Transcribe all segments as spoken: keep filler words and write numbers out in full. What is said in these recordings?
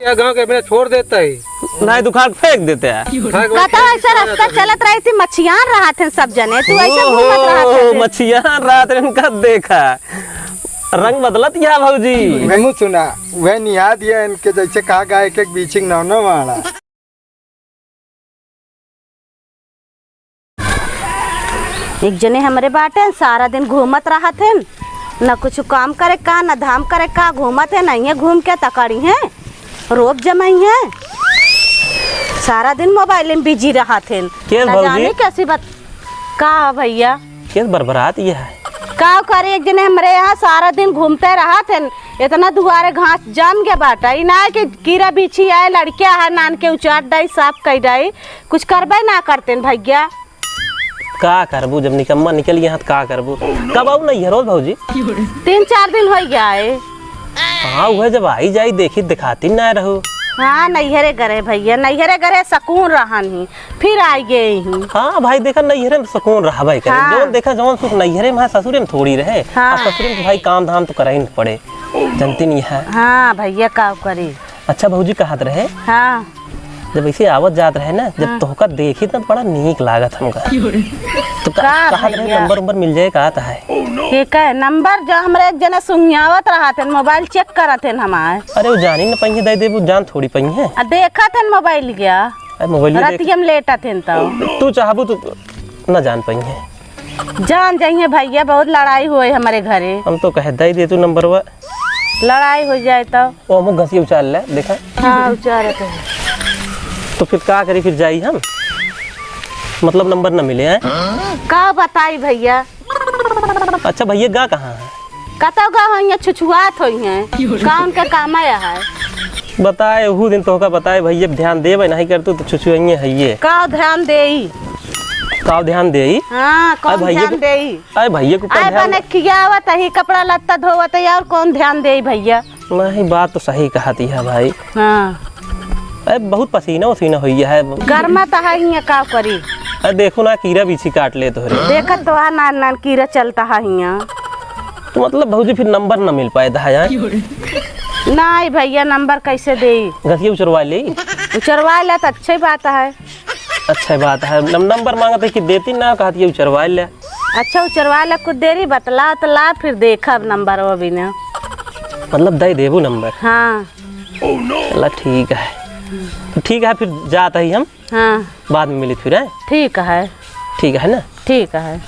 क्या गाँव के अपने छोड़ देता है? नहीं, दुखाड़ फेंक देते हैं। कतौ ऐसा रास्ता चलत रही थी, मछियान रहत हैं सब जने, तू ऐसे ओहो, घूमत रहत है। मछियान रहत हैं, इनका देखा। रंग बदलत या भौजी। वह मुँह सुना, वह निहा दिया इनके जैसे कहा गाय के बीचिंग नौ नौ वाला। एक जने हमरे बाटे, सारा दिन घूमत रहत हैं, न कुछ काम करे का, न धाम करे का, घूमत हैं, नहीं है घूम के तकड़ी हैं, रोब जमाई हैं, सारा दिन मोबाइल में बिजी रहत हैं। के न भौजी? जाने कैसी बात। का भैया? के बरबरात ये है? का करे, एक जने हमरे यहाँ सारा दिन घूमते रहत हैं, इतना दुआरे घास जाम गया बाटा, ई ना है कि कीड़ा बिच्छी आए, लड़किया है, नान के उचाट डाई, साफ कई डाई, कुछ करबे ना करते हैं भैया। का करबू, जब निकम्मा निकल गया है तो का करबू? कब आऊ नैहरो भौजी? तीन चार दिन हो गया है। हाँ, वह जब आई जाई देखी दिखाती ना रहू। हाँ, नैहरे गरे भैया, नैहरे गरे सकून रहन ही, फिर आई गए ही। हाँ भाई, देखा नैहरे में सकून रहा भाई करे। हाँ। जौन देखा जौन सुख नैहरे में है, ससुरे में थोड़ी रहे। हाँ। और ससुरे में तो भाई काम धाम तो कराई न पड़े, जनती नहीं है। हाँ भैया, का करी। अच्छा भौजी कहत रहे। हाँ। जब ऐसे आवत जात रहे ना, जब हाँ। तोहका देखी त बड़ा नीक लागत हमका। तो का, का कहत रहे भैया? नंबर उम्बर मिल जाए का त है? के का नंबर जो हमरे एक जने सुंघियावत रहत हैं, मोबाइल चेक करत हैं हमार। अरे वो जानी न पाइए, दे देबू जान थोड़ी पाइए। आ देखत हैं मोबाइल गया। अरे मोबाइल देख। राती हम लेटत हैं तो। तू चाहबू तो न जान पाइए। जान जाइए भैया, बहुत लड़ाई हुए हमारे घरे। हम तो कहे दे दे तू नंबरवा। लड़ाई हो जाए तो। ओ, हम घसिया उचार ले, देखा। हाँ, उचारे तो है। तो फिर का करी, फिर जाई हम? मतलब नंबर न मिले हैं? का बताई भैया? अच्छा भैया, गा कहाँ है? कतौ गा हो, यहाँ छुछुआत होई हैं। का उनके काम आया है? बताए, उहू दिन तोहका बताए, भैया ध्यान देबे नहीं कर तू, तो छुछुआइए है ये। का ध्यान देई? का ध्यान देई? हाँ, कौन अरे भैया ध्यान को, देई? अरे भैया को आए ध्यान बने खियावत ही, कपड़ा लत्ता धोवत ही, और कौन ध्यान देई भैया? नहीं, बात तो सही कहती है भाई। हाँ। अरे बहुत पसीना उसीना हुई है। गर्मा तो है ही, का करी? अरे देखो ना, कीड़ा बीछी काट ले तोहरे। देखत तो है, नान नान कीड़ा चलता है हियाँ। तो मतलब भौजी फिर नंबर ना मिल पाए था यार? नहीं भैया, नंबर कैसे देई? घसिया उचरवा ले। उचरवा ले तो अच्छी बात है। अच्छी बात है, नम-, नंबर मांगत है कि देती ना, कहत ये उचरवा ले। अच्छा, उचरवा ले, कुछ देरी बतला, तो ला, फिर देखब नंबर वो भी ना। मतलब दे देबू नंबर? हाँ। चला ठीक है, तो ठीक है, फिर जात ही हम। हाँ। बाद में मिली फिर, हैं? ठीक है। ठीक है ना? ठीक है।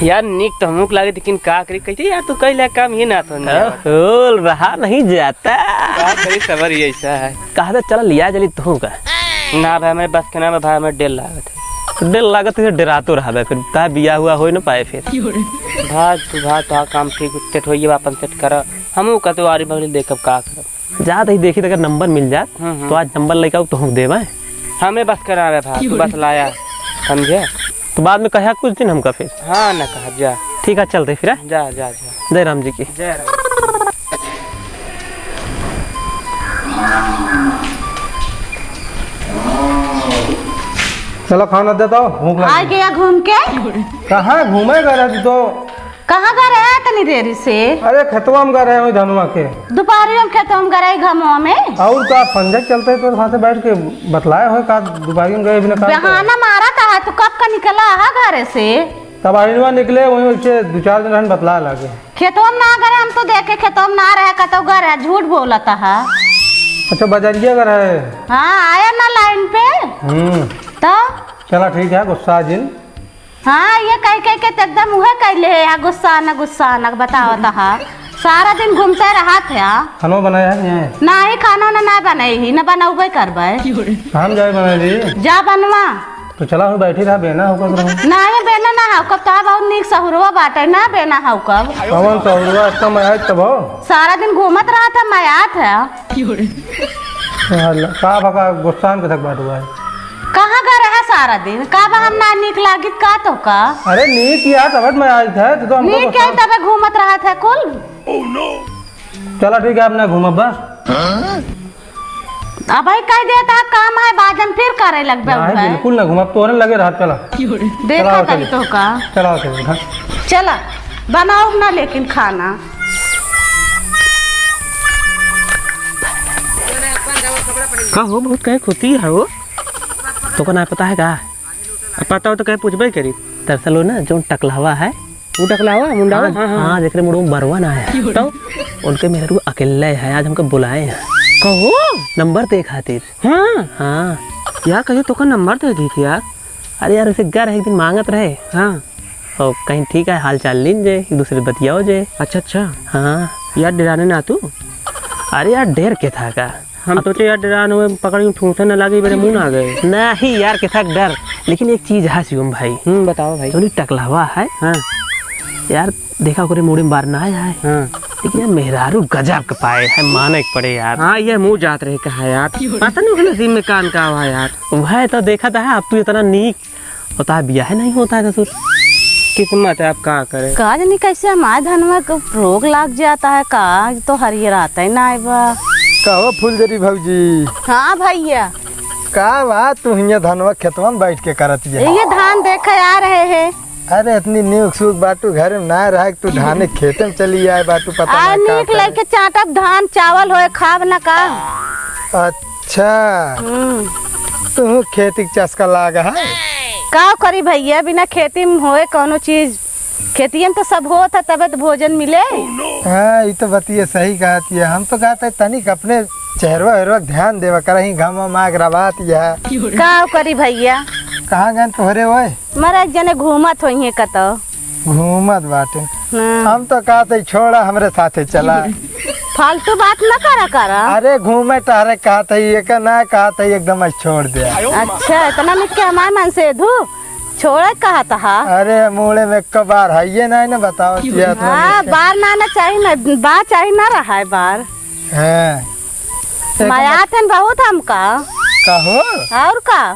यार, नीक तो हमहू के लागे, लेकिन का करी, कैसे यार, तू कैला काम ये ना तो नहीं हाँ, आवत। होल रहा नहीं जाता। का करी, सबर ही ऐसा है। कहा था, चला लिया जली तू का। ना भाई, मेरे बस के ना है भाई, हमें डेर लागत है। डेर लागत है, डेरातो रहा भाई, फिर ता बिया हुआ हो ना पाए फिर। भाई, तू भाई, तो काम ठीक सेट होइए, अपन सेट कर। हमहू कहते आरी बगली देखब का करब। जात ही देखी, अगर नंबर मिल जात, हम्म, हम्म। तो आज नंबर लेके आऊ, तो हम देबे। हमें बस करा रहे था, तू बस लाया, समझे? तो बाद में कहा कुछ दिन हमका फिर। हाँ, ना कहा, जा। ठीक है, चलते फिर, हैं? जा, जा, जा। जय राम जी की। जय राम। चलो, खाना देता हो, भूख लगी। आ गया घूम के? कहाँ घूमे गए रहे तू तो? कहाँ गए रहे इतनी देरी से? अरे, खेतवा में गए रहे, वही धनवा के। दोपहरियों में खेतवा में गए रहे, घमवा में? और का, पंजा चलते तो साथे बैठ के बतलाए हो का, दोपहरियों में गए बिना काम करे? बहाना मारा था, तू कब का निकला है घरे से? तब अहिनवा निकले, वही वैसे दो चार दिन रहन बतला लागे। खेतवा में ना गए, हम तो देखे खेतवा में ना रहे, कतौ गए रहे, झूठ बोलत है। अच्छा, बजरिया गए रहे? हाँ, आया ना लाइन पे। हम्म। तो? चला ठीक है, गुस्सा जिन। हाँ, ये कह, कह के तो एकदम उहे कैले है, यहाँ गुस्सा न, गुस्सा न, बतावत हा। सारा दिन घूमते रहत है। खानो बनाया है कि नहीं? नाही, खानो ना, ना बनाई ही, ना बनौबे करबे। हम जाए बना ली। जा बनवा। तो चला हो, बैठी रहा, बेना हो कब रहूं? नाही, बेना ना हो कब, तो बहुत नीक सहुरवा बाटे, ना बेना हो कब। कौन सहुरवा, इतना मयात तब हो? सारा दिन घूमत रहत है, मयात है। अल्लाह, का बका गुस्सान के तक बात हुआ है? कहाँ गए रहे सारा दिन? का बा हम ना नीक लागित का तो का? अरे नीक यार, तब मैं आयल था, तो, तो हमको नीक क्या गुस्सा तबे घूमत रहत है कुल? चला ठीक है, अब ना घूमब बस। अब भाई कह देता काम है, बाद में फिर करे लगबे नहीं, उठबे। बिल्कुल ना घूमब, तोरे लगे रहत, चला। देखा चला, तनी चली। तो का। चला, चली, हाँ। चला, बनाओ ना लेकिन खाना। का हो, बहुत कहे खुशी है हो? तोका ना पता है का? अब पता हो तो कहे पूछबे करी। दरअसल वो ना, जो टकलहवा है। वो टकलहवा, मुंडावा? हाँ, हाँ, हाँ। हाँ, जेकरे मुंडवा में बरवा ना है। तो? उनके मेहरू अकेले है, आज हमको बुलाए हैं। कहो? नंबर दे खातिर। हाँ? हाँ। यार, कहियो तोका नंबर दे दी थी यार। अरे यार, उसे घर एक दिन मांगत रहे। हाँ। और कहीं ठीक है, हाल चाल लीन जे, एक दूसरे बतियाओ जे। अच्छा, अच्छा। हाँ। यार, डेराने ना तू? अरे यार, डेर के था का? हम अब सोचे यार, डेरान हुए, पकड़ के ठूंसे न लागे, मेरे मुंह ना आ गए। नहीं यार, के था डर। लेकिन एक चीज है शिवम भाई। हम्म, बताओ भाई। जो टकलहवा है। हाँ। यार, देखा ओकरे मुंडे में बार ना आया है। हाँ। लेकिन यार, मेहरारू गजब के पाए है, माने के पड़े यार। हाँ, ये मुंह जात रहे कहा यार। पता नहीं ओकरे नसीब में कान का हुआ यार। वह तो देखा था, अब तू इतना नीक होता है, बियाह नहीं होता है ससुर। किस्मत है, अब का करे। का जानी कैसे हमारे धनवा को रोग लाग जाता है का, तो हरियर आता ही ना आए बा। कहो फुलझरी भौजी। हाँ भैया। का बात तू हियां धनवा खेतवा में बैठ के करत ये? ये धान देखे आ रहे हैं। अरे इतनी नीक सूख बाटू घर में ना रह, तू धाने खेते में चली आए बाटू, पता आ ना का नीक करे। लेके चाटब धान चावल होए खाब ना का। अच्छा। हम्म। तू खेती के चस्का लाग है? का करी भैया, बिना खेती में होए कौनो चीज? खेतियन तो सब होत है, तबे तो भोजन मिले। हाँ, ई तो बतिया सही कहत है। हम तो कहते तनिक अपने चेहरवा वेहरवा के ध्यान देवा करही, घाम माग रवात यह। का करी भैया? कहाँ गए तोहरे ओए? मरे एक जने घूमत होइहे कतौ। घूमत बाटे। हाँ। हम तो कहते छोड़ा, हमरे साथे चला। फालतू बात न करा करा। अरे घूमे टहरे कहते, ये का ना कहते, एकदम आज छोड़ दे। अच्छा, इतना मिट के हमारे मन से धू छोड़े कहत हा। अरे मूड़े में एक बार है ये नहीं ना बताओ, ये इतना हाँ, मिट के। बार ना ना चाहिए ना, बा चाहिए ना रहा है बार। हाँ। एक मया बार थन बहुत हमका। कहो? और का?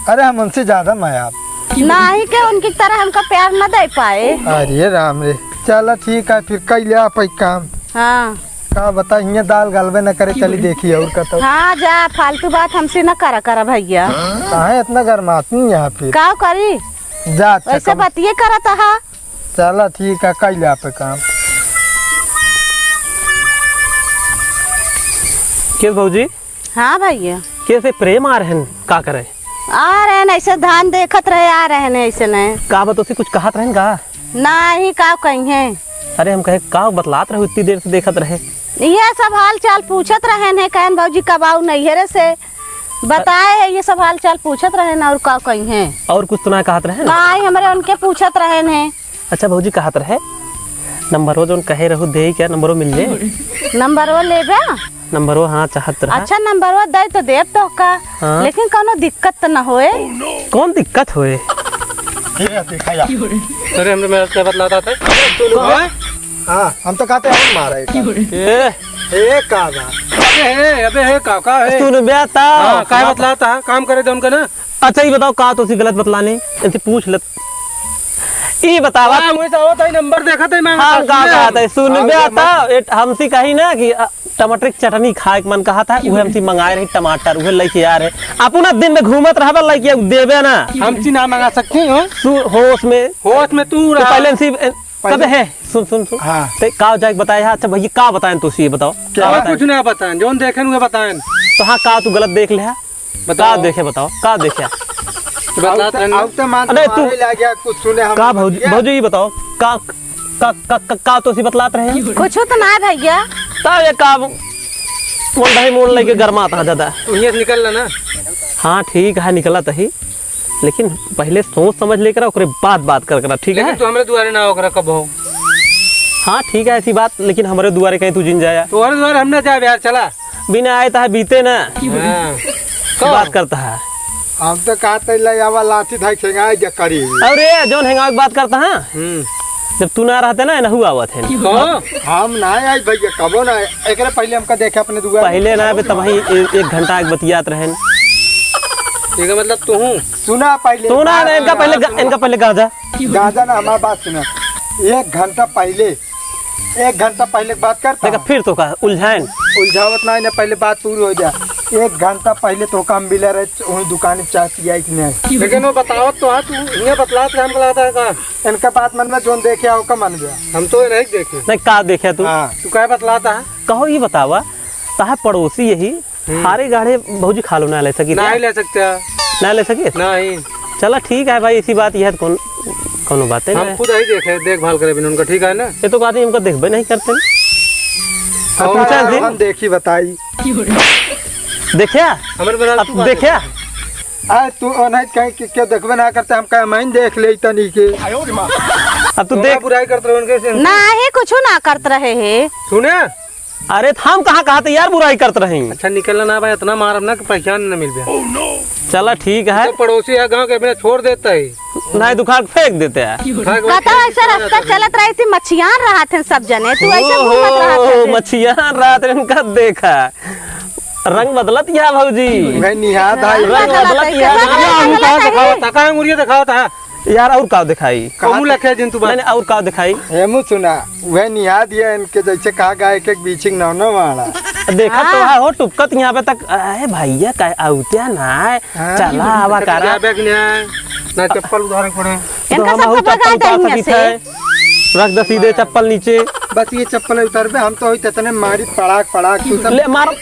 अरे हम उनसे ज्यादा मया। नाही के उनकी तरह हमका प्यार न दे पाए। अरे राम रे, चला ठीक है, फिर कई ले आप एक काम। हाँ। का बता, हियां दाल गलबे न करे, चली देखी और का तो। हाँ, जा, फालतू बात हमसे न करा करा भैया। काहे इतना गरमाती यहाँ फिर? का करी? जा, अच्छा, वैसे कम बतिये करत हा। चला ठीक है, कई ले आप एक काम। किस भौजी? हाँ भैया। कैसे प्रेम आ रहन, का करे? आ रहन ऐसे धान देखत रहे, आ रहन ऐसे नहीं। का बात उसे कुछ कहत रहन का? नाही, का कहिए। अरे हम कहे का बतलात रहे, इतनी देर से देखत रहे। ये सब हाल चाल पूछत रहन है, कहन भौजी कब आऊ नैहरे से बताए है, ये सब हाल चाल पूछत रहन और का कहिए। और कुछ तो ना कहत रहन? नाही, हमरे उनके पूछत रहन है। अच्छा भौजी, कहत रहे, नंबरो जौन कहे रहू देई क्या, नंबरो मिल जाए? नंबरो लेबे? नंबरो, हाँ, चाहत रहा। अच्छा, नंबरो दे तो देब तो का, हाँ। लेकिन कौनो दिक्कत तो न होए। कौन दिक्कत होए? ये देखा यार। अरे, हमरे मेरा क्या बतलाता था? हाँ, हम तो कहते हैं, हम मारा एक। ए। ए, का बा? अबे हे, अबे हे, का, का है? सुन बे ता। हाँ, का बतलाता है? काम करे दे उनका ना। अच्छा, ये बताओ, का तो उसी गलत बतलाने, इनसे पूछ ले। ई बतावा। हाँ, मुझे तो होता ही नंबर देखा था, मैं हाँ, बता का सुने। कहा था? सुन हाँ, बे, ये आता, मत- ए, हमसे कही ना कि, अ, टमाटर की चटनी खाए के मन कहा था, उहे हमसे मंगाए रही टमाटर, उहे लेके आ रहे। अपना दिन में घूमत रहबा, लेके देबे ना। हमसे ना मंगा सकते हो। सु-, होश में। होश में तू तो रहा। पहले हमसे, ए, पहले कबे है? सुन, सुन, सुन। हाँ। ते का जाके बताए है? अच्छा भैया, का बताएं तो ये बताओ। क्या? का बताएं? कुछ ना बताएं, जोन देखें उहे बताएं। तो हाँ, का तू गलत देख ले है? बताओ। का देखे बताओ, का देखे? बतलात अब तो, रहन। अब तो मान अरे तू तुम्हारे लाग गया, कुछ सुने हम का भौजी, बतिया। भौजी ये बताओ, का, का, का, का, का तो सी बतलात रहे हैं? कुछ तो ना भैया। तब ये का मोल ढाई मोल लेके गरमात है ज्यादा। तू यहाँ से निकल ला ना। हाँ ठीक है, निकलत ही, लेकिन पहले सोच समझ लेकर ओकरे बाद बात कर करा, ठीक लेकिन है? तू हमरे दुआरे ना ओकरा कब हो। हाँ ठीक है, ऐसी बात, लेकिन हमरे दुआरे कहीं तू जिन जाया। तोहरे दुआरे हम ना जाए यार, चला। बिना आए तहा बीते ना। हाँ। बात करता है। हम तो कहते ले आवा लाठी धाई खेंगाए जा करी। अरे, जौन हेंगावे के बात करता है? हम्म। जब तू ना रहते ना, एनहू आवत है। तो? हम ना आई भैया, कबो ना आई। एकरे पहले हमका देखे अपने दुआर पहले ना आवे, तब वहीं ए-, एक घंटा एक बतियात रहन। एकर मतलब तू हूँ? सुना पहले, तू ना, बात इनका पहले सुना। गा-, इनका पहले गाजा। गाजा ना, हमारी बात सुना। एक घंटा पहले एक घंटा पहले बात करता देखा, हूँ। फिर तो का उलझाएन? उलझावत ना है ना, पहले बात पूरी हो जा। एक घंटा पहले तो काम मिला रहे, वही दुकान पे चाय पियाई कि नहीं? लेकिन वो बतावत तो है, तू इन्हें बतलात रहे, हम बतलाता है का? इनका बात मन में जोन देखे आओ का मन गया। हम तो ये नहीं देखे। नहीं, का देखे तू? हाँ। तू काहे बतलाता है? कहो ये बतावा, तहा पड़ोसी यही हम्म। हारे गाढ़े भौजी खालो ना ले सकी ना क्या? ही ले सकते हैं। ना ले सके? नहीं। चला ठीक है भाई, इसी बात यह कौन, कौनो बात है हम ना। खुद ही देखे, देखभाल करे बिन उनका, ठीक है ना? ये तो कहते हैं, उनका देखबे नहीं करते। और पूछा यार, जी। हम देखी बताई। देखा? हमारे बना अब तू बात देखा? है। आए तू ओनाई कहीं कि क्यों देखबे ना करते, हम कहे मैं देख ले तनी के। अब तू तोहरा देख। बुराई करत रहे उनके से। नाही, कुछ ना करत रहे हे। सुने? अरे, त हम कहाँ कहत यार बुराई करत रही? अच्छा, निकलना ना भाई, इतना मारब ना कि पहचान न मिल जाए। चला, ठीक है। तो पड़ोसी है गाँव के, बिना छोड़ देता है। नहीं, दुखा के फेंक देते हैं। भाग, भाग, कतौ ऐसा रास्ता चलत रही थी, मछियान रहत हैं सब जने, तू ऐसे ओ, घूमत रहत है। मछियान रहत हैं, इनका देखा। रंग बदलत या भौजी? वह निहाद है। रंग बदलत या? रंग बदलत या? हम कहाँ दिखावत है? कहाँ अंगुरिया दिखावत है? यार, और का दिखाई? कमू लखे जिन तू बात। नहीं, नहीं, और का दिखाई? हेमू सुना, वह निहाद ये इनके जैसे कहा गया एक एक बीचिंग नौ नौ वाला। देखा तो हाँ। है हो, टुपकत यहाँ पे तक, अरे भैया, का आउत्या ना है? हाँ। चला, आवा करा। जाबे कि नहीं? ना चप्पल उधार पड़े। तो इनका हम सबको बहुत चप्पल भगा उतार देंगे सकी से। थे। रख दे सीधे चप्पल नीचे। बस ये चप्पल उतार दे, हम तो होई ततने मारी पड़ाक पड़ाक, तू सब ले मार।